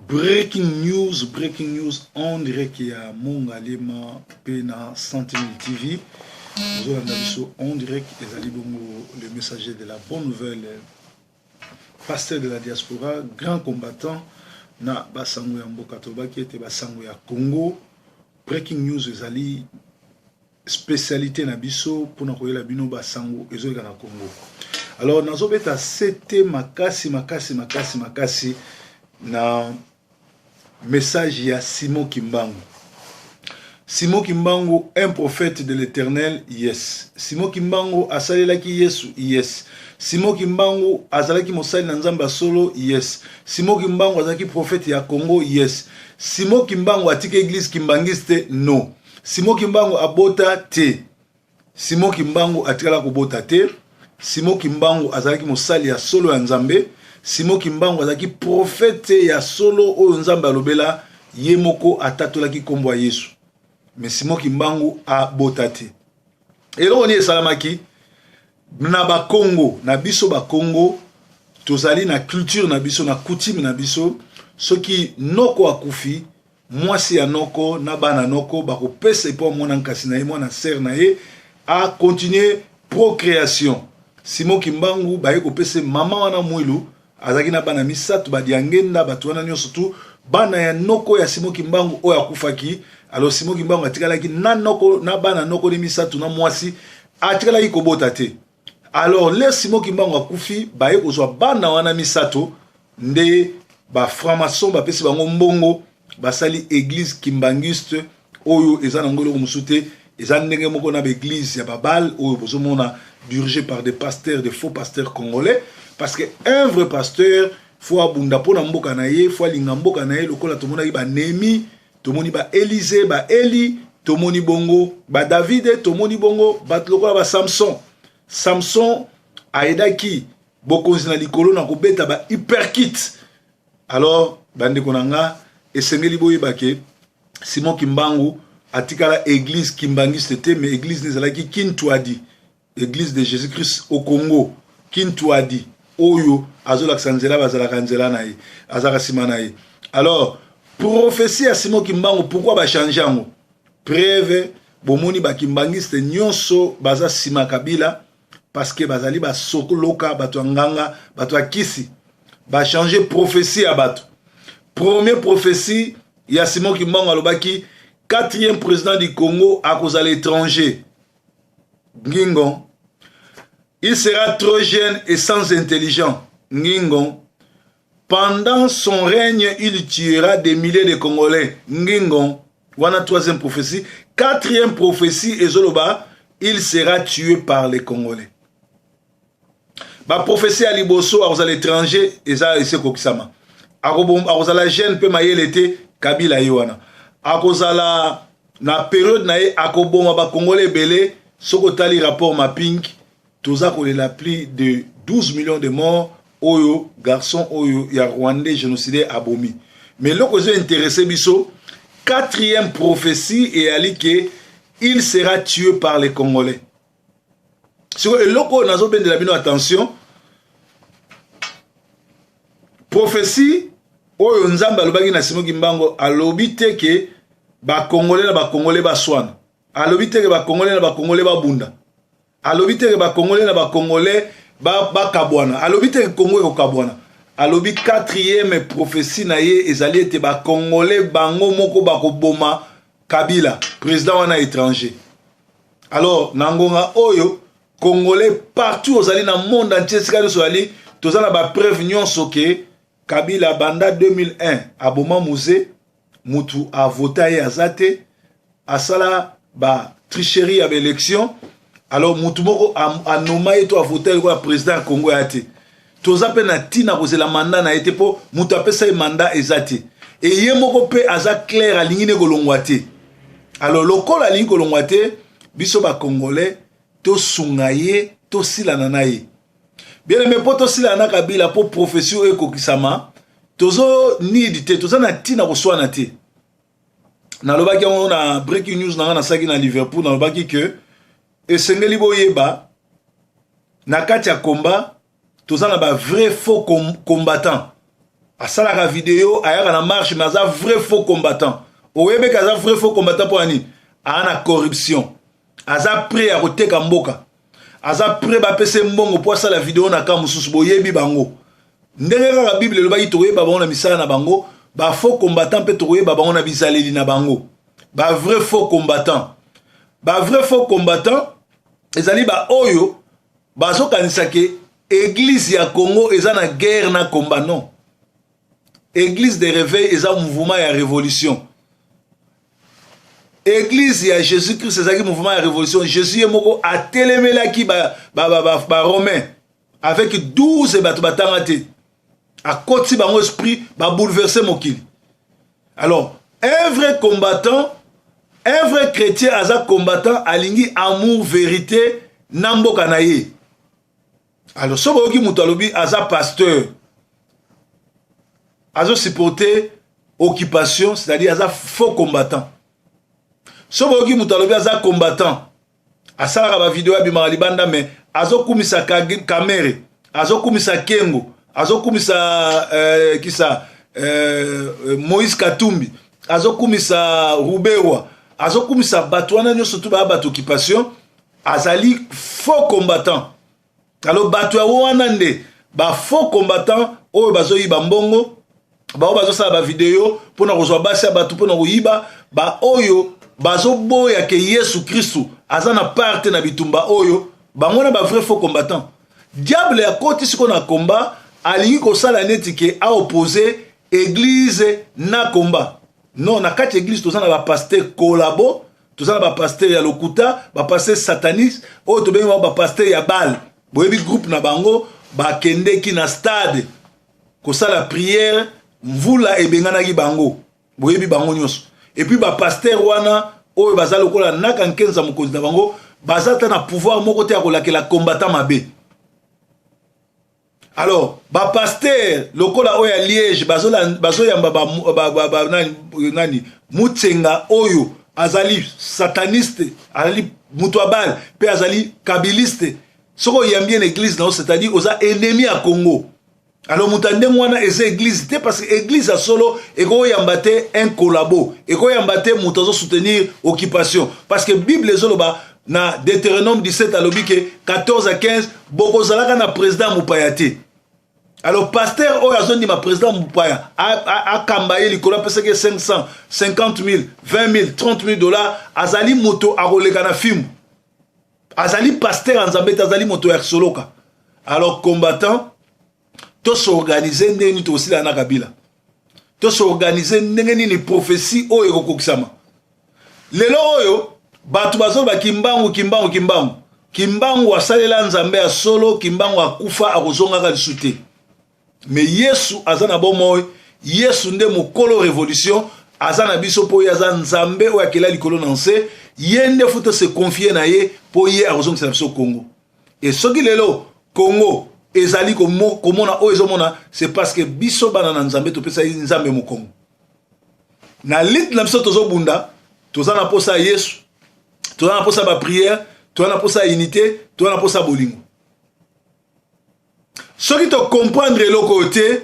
Breaking news, breaking news en direct ya Mongalema pe na Sentinelle TV. Bozolanda biso en direct ezali bongo le messager de la bonne nouvelle pasteur de la diaspora, grand combattant na basango ya mboka tolobaki ete basango ya Congo breaking news ezali specialite na biso pona koyela bino ba sango ezoleka na Congo. Alors nazobeta sete makasi makasi makasi makasi na message ya Simon Kimbangu. Simon Kimbangu, un prophète de l'Éternel, yes. Simon Kimbangu asalelaki Yesu, yes. Simon Kimbangu azalaki mosali na Nzambe ya solo, yes. Simon Kimbangu azalaki prophète ya Congo, yes. Simon Kimbangu atika église kimbanguiste, no. Simon Kimbangu abota te. Simon Kimbangu atikala kobota te. Simon Kimbangu azalaki mosali ya solo ya Nzambe. Simon Kimbangu azalaki profete ya solo oyo Nzambe alobela ye moko atatolaki nkombo ya Yesu. Mais Simon Kimbangu abota te. Eloko nini esalamaki na Bakongo, na biso Bakongo tozali na culture na biso na coutume na biso, soki noko akufi Mwasi ya noko na bana noko bakopesa epo mwana nkasi na ye mwana sœur na ye a continuer procreation. Simon Kimbangu baye kopesa mama wana Mwilu azalaki na bana misato ba Diangenda bato wana nyonso tu bana ya noko ya Simon Kimbangu oyo akufaki. Alors Simon Kimbangu atikalaki na noko na bana noko ni misato na mwasi atikalaki kobota te. Alors le Simon Kimbangu akufi baye kozwa bana wana misato nde ba franc-maçon bapesi bango mbongo basali église kimbanguiste oyo eza nango eloko mosusu te eza ndenge moko na baeglise ya babal oyo bozomona dirigé par des pasteurs des faux pasteurs congolais parce que un vrai pasteur fo abunda mpo na mboka na ye fo alinga mboka na ye lokola tomonaki banemi tomoni ba Elize ba Eli tomoni bongo ba Davide tomoni bongo bato lokola ba Samson Samson ayedaki bokonzi na likolo na kobeta ba hyperkit alors bandeko na nga esengeli boyeba ke Simon Kimbangu atikala église kimbangiste te mais église ezalaki Kintuadi Eglise de Jesus Christ au Congo Kintuadi oyo azolakisa nzela bazalaka nzela na ye azalaka nsima na ye alors prophetie ya Simon Kimbangu pourquoi ba change yango preuve bomoni ba kimbangiste nyonso baza nsima Kabila parce que bazali basokoloka bato ya nganga bato ya kisi ba change prophetie ya bato premier prophetie ya Simon Kimbangu alobaki quatrième président du Congo akozala étranger Ngingon. Il sera trop jeune et sans intelligent. Ngingon. Pendant son règne, il tuera des milliers de Congolais. Ngingon. Voilà troisième prophétie. Quatrième prophétie, Ezoloba, il sera tué par les Congolais. Ba prophétie ya liboso akozala étranger eza ese kokisama. Akozala jeune pe mayele te Kabila ye wana. Akozala na periode na ye akoboma ba Congolais ebele soki otali rapport mapping toza kolela plus de 12 millions de morts oyo garçon oyo ya rwandais génocidaire abomi mais eloko ezo intéresse biso quatrième prophétie eyali ke il sera tué par les Congolais sikoyo eloko oyo nazobendela bino attention prophetie oyo nzambe alobaki na Simon Kimbangu alobi te ke bakongole na bakongole baswana alobi te ke bakongole na bakongole babunda alobi te ke bakongole na bakongole bakabwana alobi te ke kongo ekokabwana alobi quatrième prophetie na ye ezali ete bakongole bango moko bakoboma Kabila président wana étranger alors na ngonga oyo congolais partout ozali na monde entier esika nyonso ozali toza na bapreuve nyonso ke kabila banda 2001 aboma muze mutu avota ye aza te asala ba tricherie ya baélection alors mutu moko anoma ye to avota ye lokola président ya congo ya te toza mpe na ntina kozela manda na ye te mpo moto apesa ye manda eza te e ye moko mpe aza claire alingi ne kolongwa te alors lokola alingi kolongwa te biso bacongolais tosunga ye tosilana na ye bien aime mpo tosilana na kabila mpo prophetie oyo ekokisama tozo nidi te toza na ntina koswana te nalobaki yango na breaking news na ngai nasalaki na liverpool nalobaki ke esengeli boyeba na kati ya combat toza na ba vrai faux combattant. Asalaka video, ayaka na marche, mais aza vrai faux combattant. Oyebeki aza vrai faux combattant mpo ya nini? Aa na corruption, aza prêt ya koteka mboka, aza prêt bapesa mbongo mpo asala video na ka mosusu. Boyebi bango ndenge kaka Bible elobaki, tokoyeba bango na misala na bango. Bafaux combattant mpe tokoyeba bango na bizaleli na bango. Bavrai faux combattant, bavrai faux combattant ezali baoyo bazokanisa ke église ya Congo eza na guerre na combat. Non, église de réveil eza mouvement ya révolution. Église ya Jésus Christ ezalaki mouvement ya révolution. Jésus ye moko atelemelaki baromain ba avec 12 bato batanga te, akoti bango esprit, babouleverse mokili. Alors un vrai combattant, un vrai chrétien aza combattant, alingi amour, vérité na mboka na ye. Alors soki oyoki moto alobi aza pasteur, azosupporte occupation, c'est-à-dire aza faux combattant. Soki oyoki moto alobi aza combattant, asalaka bavideo, abimaka libanda, mais azokumisa Kamerhe, azokumisa Kengo, azokumisa kisa Moïse Katumbi, azokumisa Ruberwa, azokumisa bato wana nyonso tu baya bato occupation, azali faux combattant. Alors bato ya wana nde bafaux combattant oyo bazoyiba mbongo, bao bazosala bavideo mpona kozwa basi ya bato mpona koyiba, baoyo bazoboya ke Yesu Kristu aza na part te na bitumba oyo. Bango na bavrai faux combattant. Diable akoti sikoyo na combat, alingi kosala neti ke aoppose église na combat. Non, na kati ya église toza na bapasteur collabo, toza na bapasteur ya lokuta, bapasteur sataniste oyo tobengi bango bapasteur ya Baal. Boyebi groupe na bango, bakendeki na stade kosala prière, mvula ebenganaki bango. Boyebi bango nyonso. Et puis bapasteur wana oyo baza lokola naka nkenza, mokonzi na bango, baza ta na pouvoir moko te ya kolakela combattant mabe. Alors bapasteur lokola oyo ya Liège bazoyamba nani, Mutsenga, oyo azali sataniste, azali moto ya Baal mpe azali kabiliste. Soki oyambi ye na église na yo, c'est-à-dire oza ennemi ya Congo. Alors moto ya ndenge wana eza église te, parce que église ya solo ekoyamba te un collabo, ekoyamba te moto azosoutenir occupation, parce que Bible ezoloba na Deutéronome 17, alobi ke 14 à 15, bokozalaka na président mopaya te. Alors pasteur oyo azondima président mopaya akamba ye likolo, apesaki 550 000, 20 000, 30 000 dollars, azali moto akoleka na fimbu, azali pasteur ya Nzambe te, azali moto ya soloka. Alors combattant, tos'organiser ndenge nini tokosila na Kabila, tos'organiser ndenge nini prophétie oyo ekokokisama. Lelo oyo bato bazoloba Kimbangu, Kimbangu, Kimbangu. Kimbangu asalela Nzambe ya solo. Kimbangu akufa, akozongaka lisu te. Mais Yesu aza na bomoi. Yesu nde mokolo révolution, aza na biso mpo ye aza Nzambe oyo akela likolo na nse. Ye nde faut se confier na ye mpo ye akozongisela biso Congo. E soki lelo Congo ezali komona oyo ezomona, c'est parce que biso bana na Nzambe topesaki Nzambe mokongo na lutte na biso. Tozobunda, toza na posa ya Yesu, toza na posa ya baprière, toza na posa ya unité, toza na posa ya bolingo. Soki tocomprendre eloko oyo te,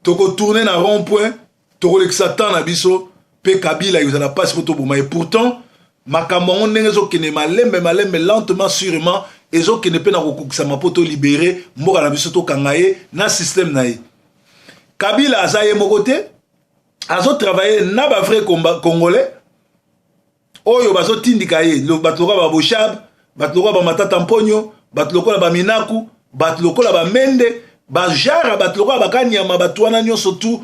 tokotourne na rond point, tokolekisa temps na biso mpe Kabila ekozala mpasi mpo toboma. Et pourtant makambo yango ndenge ezokende malembe malembe, lentement, sûrement, ezokende mpe na kokokisama mpo tolibérer mboka na biso, tokanga ye na système na ye. Kabila aza ye moko te, azotravaille na bavrai congolais oyo bazotindika ye, bato lokola baboshab, bato lokola bamatata Mponyo, bato lokola baminaku, bato lokola bamende, bajara, bato lokola bakanyama. Bato wana nyonso tu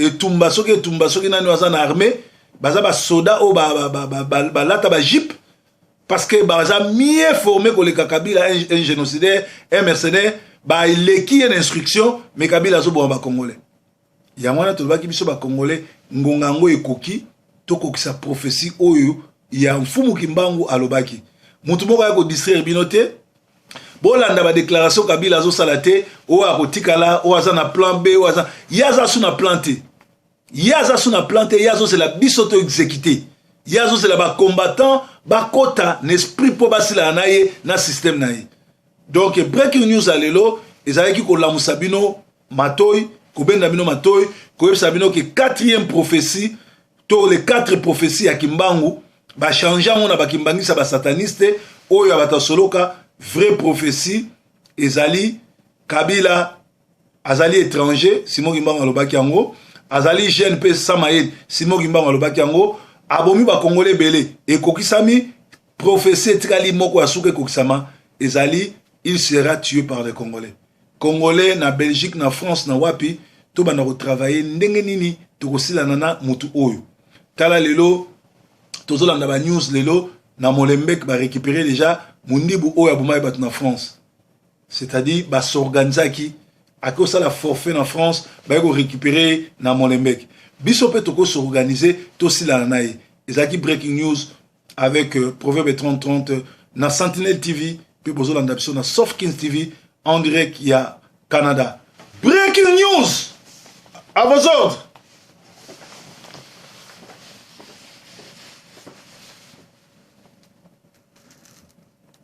etumba, soki etumba, soki nani aza na armée, baza basoda oyo balata bajeep, parce que baza mieux formé koleka Kabila, un génocidaire, un mercenaire. Baleki ye na instruction, mais Kabila azoboma bacongolais. Yango wana tolobaki, biso bacongolais, ngonga yango ekoki tokokisa prophétie oyo ya Mfumu Kimbangu alobaki. Motu moko aya kodistraire bino te. Bolanda badéclaration Kabila azosala te, oyo akotikala, oyo aza na plan B, oyo aza, ye aza su na plan te, ye aza su na plan te. Ye azozela biso to exécute, ye azozela bacombattant bakota na esprit mpo basilana na ye na système na ye. Donc breaking news ya lelo ezalaki kolamusa bino. matoi, kobenda bino matoi, koyebisa bino ke quatrième prophétie to les quatre prophéties ya Kimbangu bachange yango na bakimbangisa basataniste oyo ya bato ya soloka. Vraie prophétie ezali Kabila azali étranger, Simon Kimbangu alobaki yango. Azali jeune mpe Samayeli, Simon Kimbangu alobaki yango. Abomi bakongole ebele, ekokisami. Prophétie etikali moko ya suka ekokisama, ezali il sera tué par les Congolais. Congolais na Belgique, na France, na wapi, tobanda kotravailler ndenge nini tokosilana na motu oyo. Tala lelo tozolanda banews, lelo na Molenbeek barécupéré déjà mondibu oyo abomaki bato na France, c'est-à-dire basorganizaki, ake kosala forfait na France, baye korécupérer na Molenbeek. Biso mpe tokosorganize, tosilana na ye. Ezalaki breaking news avec Proverbe 3030 na Sentinelle TV, mpe bozolanda biso na Soft Kings TV en direct ya Canada. Breaking news, à vos ordres.